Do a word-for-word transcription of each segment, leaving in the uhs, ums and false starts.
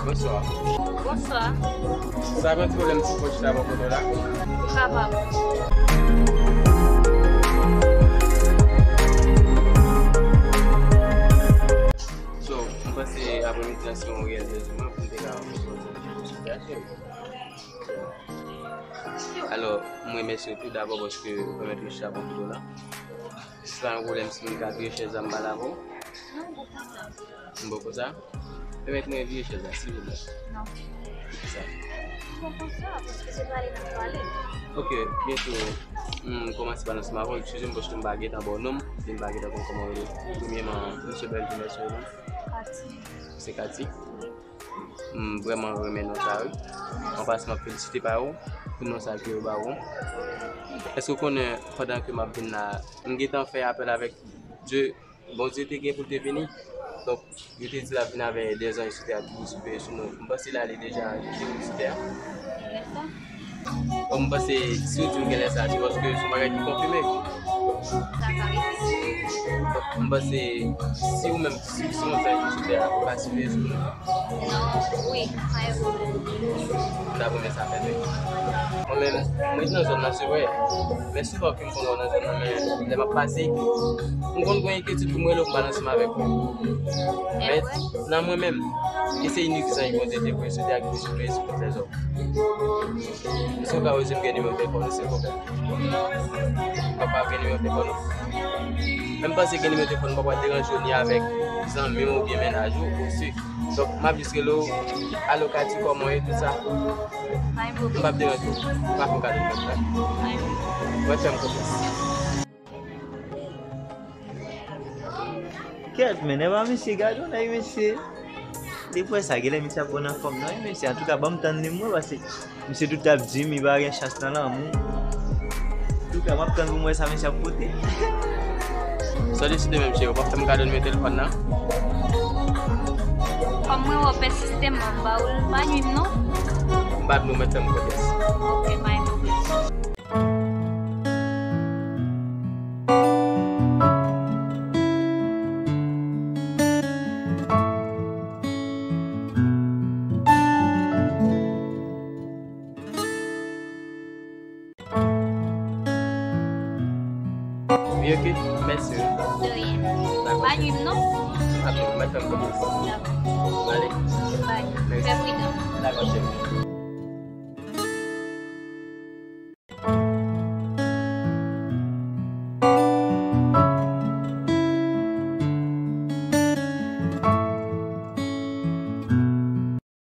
Bonswa. Bonswa. Sa pa gen pwoblèm si m chita bò kote w la? Ou kapab. So, m panse apremidi an se yon reyèl bezwen mwen pou m te ka rankontre w sou chita, cheri. Alò, m remèsye w tou dabò paske ou pèmèt mwen chita bò kote w la. Si pa yon pwoblèm, si m ka vire chèz la, m pale avè w? Non, m poko sa. M poko sa? Pèmèt mwen vire chèz la, silvouplè. Non. Poukisa? M poko sa, paske se pale n ap pale. Ok, byen si m kòmanse pale ansanm avè w, eskize m paske m pa gentan ba w non m, epi m pa gentan konn kòman w rele. Premyèman, m swete bèl jounen sou ou. Katy. Se Katy? Wi. M vrèman renmen non sa, wi. An pasan, m ap felisite pa yo pou non sa ke yo ba ou. Èske w konnen, pandan ke m ap vin la, m gentan fè apèl avèk Dye, Bondye te gen pou l te vini? Donk, yo te di l ap vin avè dèzanj sou tè a ki pou siveye sou nou. M panse l ale deja, yo te vin sou tè a. Bon, m panse, si w di m genlè sa, se paske se yon bagay ki konfime. Sa ka rive. M panse, si ou menm, si, si yon zanj ki sou tè a, ou ka siveye sou nou? Non, wi, pa gen pwoblèm. M ta renmen sa fèt wi. Mwen menm, mwen ret nan zòn nan, se vre. Men souvan ke m konn wè w nan zòn nan, men lè m ap pase, m konn gen enkyetid pou m rele w, m pale ansanm avèk ou. Men nan mwen menm, e se inik zanj Bondye te voye sou tè a ki te siveye sou tout lèzòm. Èske w ka wè si m gen nimewo telefòn ou, silvouplè? Non. Ou pa gen nimewo telefòn ou? Men m panse gen nimewo telefòn ou, m pa pral deranje w ni avèk zanmi w oubyen mennaj ou, ou si. Donk, m ap jis rele w, alo Katy, kòman w ye, tout sa. M p ap deranje w. M pa fè w kado nimewo telefòn. Mwen fè m konfyans. Kèt, men, e pa mesye, gade yon nèg, mesye. Depi w wè sa, genlè misye ap bon nan fòm nan, wi, mesye. Antouka, ban m tann li, mwen, paske misye tout ap di m li pa gen chans nan lanmou. Antouka, m ap tann pou m wè sa misye ap pote. Sa w deside menm, cheri, w p ap fè m kado nimewo telefòn nan? Kòm mwen wè w pèsiste, m ap ba w l, pa nwi m, non. M pa nwi w, mèt fè m konfyans. Ok, pa gen pwoblèm. Wi, ok. Mèsi. De rien. Dakò. Pa nwi m non. Dakò, mèt fè m konfyans. Dakò. Ale. Bay. Mèsi. Fè pridan. Dakò, cheri.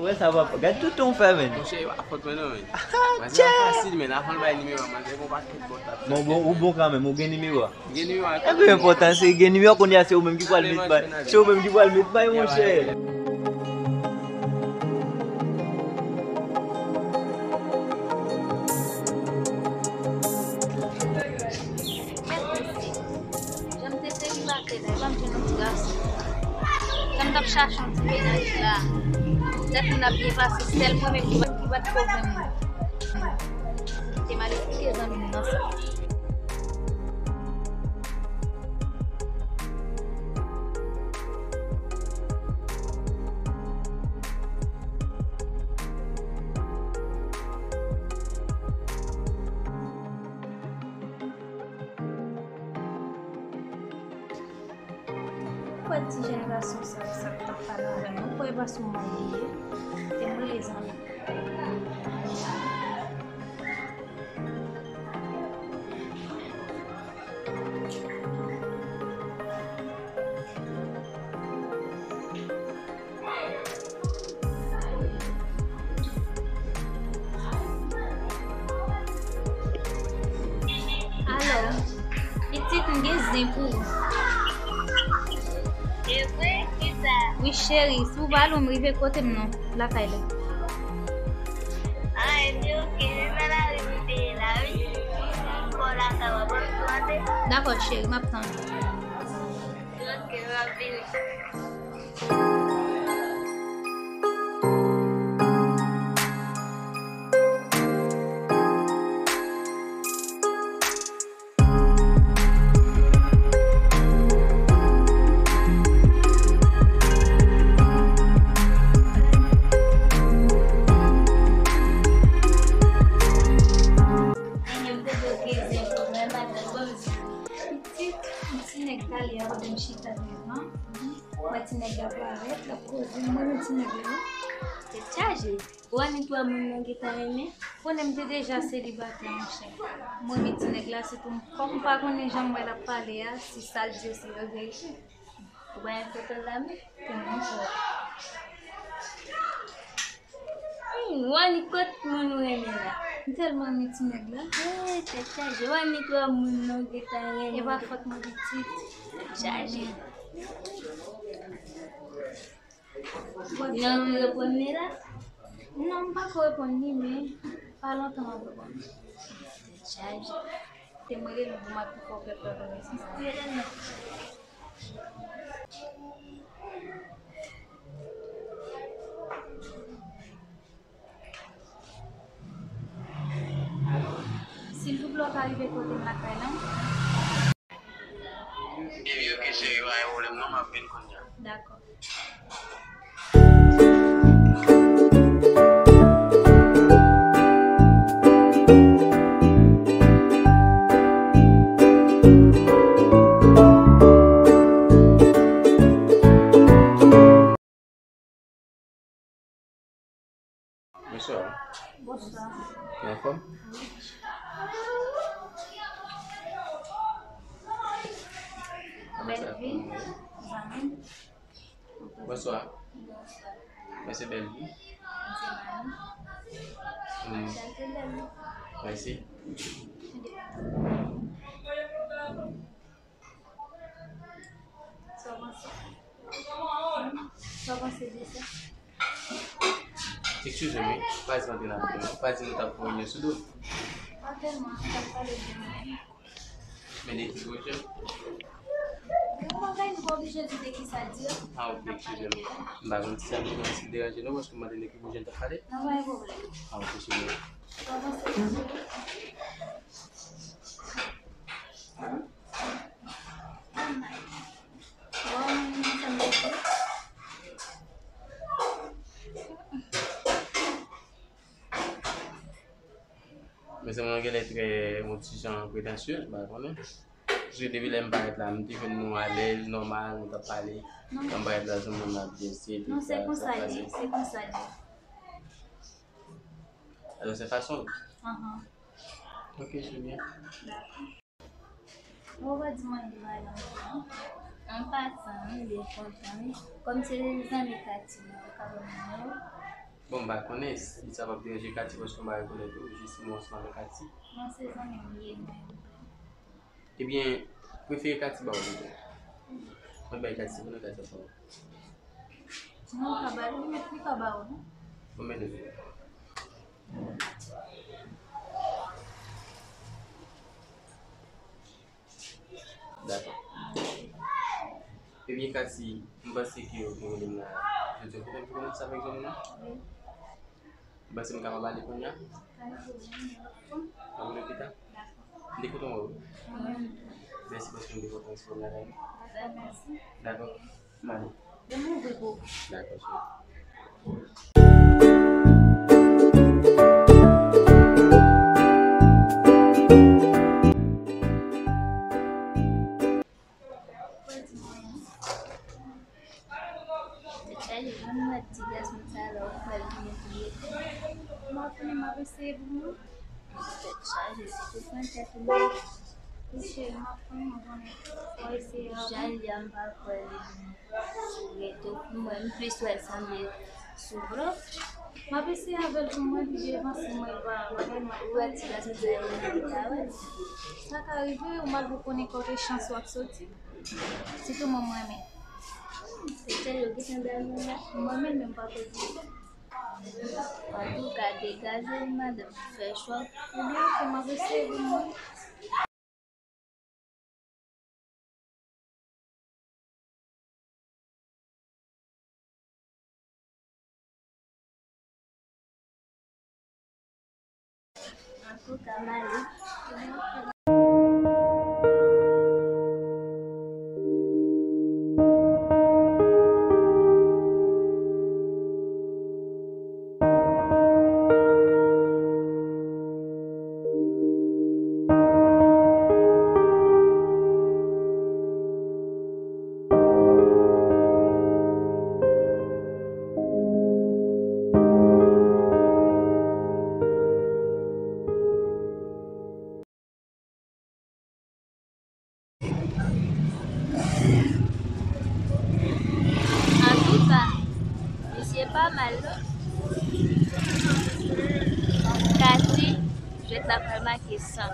Wè sa, papa. Gad tout tan w fè, men. Monchè, yo pa fòt mwen non, men. Manzè pa fasil, men. Avan l bay nimewo a, manzè gon pakèt bòt l ap fè. Bon, bon, ou bon kanmenm, ou gen nimewo a. Gen nimewo a. Ebyen, enpòtan se gen nimewo a, kounye a se ou menm ki pral met bay. Se ou menm ki pral met bay, monchè. Mèt mesye, jan m te selibatè la, e pa m jwenn yon ti gason. Jan m t ap chache yon ti mennaj la, lè moun ap byen pase, sèl mwen menm ki pa, ki pa t ko jwenn moun. Te mal esplike zanmi m nan sa. Ou kwè ti jèn gason sa, sa k t ap pale avè m, ou kwè e pa sou mwen li ye? Te m rele zanmi. Alo, pitit, m gen zen pou ou. E vre? Kisa? Wi, cheri, si w pa lwen, m rive kote m nan, lakay la. Ah, ebyen, ok, se nan lari m te ye la, wi. M poko lakay w, w ap tann m. Dakò, cheri, m ap tann ou. Ok, m ap vini. Wè ti nèg la parèt, l ap koze, m renmen ti nèg la. Tèt chaje. Ou wè ni twa moun nan gentan renmen. Konnen m te deja selibatè, monchè. M renmen ti nèg la, sitou m, kòm m pa konnen jan m wè l ap pale a, si sa l di yo se verite. Ou pa gen foto l la menm? Konnen m fò. Hmm, Wani, kot moun ou renmen la? M tèlman renmen ti nèg la. Eh, tèt chaje. Wani, twa moun nan gentan renmen. E pa fòt mwen pitit. Tèt chaje. Nan ou reponn li la? Non, m pa ko reponn li, men pa lontan m ap reponn li. Tèt chaje. Te mwen rele l pou m ap tou fè w pèp la konesans. Rele l non. Silvouplè, w ka rive kote m lakay la? Baby, ok, cheri, pa gen pwoblèm non, m ap vin kounye a. Dakò. Bonswa. Bonswa. Ou anfòm? Wi. Kòman sa ap fè? Bèl vi, zanmi. Bonswa. Bonswa. Mwen se Bèl vi. Mwen se Mani. Hmm. Mèsi. Sa w panse? Sa w panse de sa? Eskize m, wi. Pa di m antre nan afè m. Pa di m ou t ap fè yon sou do. Pa tèlman, m t ap pale de mwen. Men de ki kote? Yon bagay nou pa oblije di de ki sa di. Ah, ok, eskize m. M pa konn si sa vin deranje nou, paske m mande de ki kote n t ap pale. Non, pa gen pwoblèm. Ah, ok, cheri. Sa w panse de sa? Mezanmi, w genlè trè yon ti jan pretansyez, m pa konnen. Paske depi lè m parèt la, m te jwenn nou alèz, nòmal, nou t ap pale. Non. Lè m parèt la, zanmi m ap danse, tout sa, sa pase. Non, se konsa l ye, se konsa l ye. Alò, se fason l. Ahan. Ok, se byen. Dakò. Ou pa di mwen li bay nan mwen. An pasan, m byen kontan, wi. Kòm se zanmi Katy, mwen ka ban mwen yo. Bon, m pa konnen si sa p ap deranje Katy, paske m pa rekonèt ou, jis mwen ansanm avèk Katy. Non, se zanmi m li ye, mwen. Ebyen, prefere Katy ba w pito. Mwen bay Katy, se konnen Katy ap ba w. Non, ou ka ba li, li ka ba ou, non? Bon, men nou. Dakò. Ebyen, Katy, m panse ke ou te rele m la jodi a. Ou te kontan pou konnen sa avèk zanmi nan? Wi. Ou panse m kapab ale kounye a? Pa gen pwoblèm, m ap tann. N ap rele pita? Dakò. M te kontan wè w, wi. Mwen menm tou. Mèsi paske m te kontan resevwa w lakay nou. Dakò, mèsi. Dakò. M ale. Demen vre pou ou. Dakò, cheri. Tèt chaje, jan m wè ti gason sa la, ou kwè l gen pou rete. M ap vini, m ap eseye pou mwen. Tèt chaje, si te pran tèt ou menm. Wi, cheri, m ap pran, mwen konnen. Fò eseye avan. Jan l ye a, m pa kwè li pou rete. Pou mwen, m plis wè l sanble sou vre. M ap eseye avè l pou mwen, pi devan, si mwen pa, bagay mwen. Ou wè ti gason sa yo nan leta, wè. Sa ka rive, ou mal pou konnen kote chans ou ap soti. Sitou mwen, mwen renmen. Se sèl yo ki sanble ak mwen la. Mwen menm, menm pa pèdi. Antouka, degaje w, madanm, fè chwa. Ebyen, ok, m ap eseye pou mwen. Antouka, m ale. Pa mal, non? Kati, jwèt la pral make san.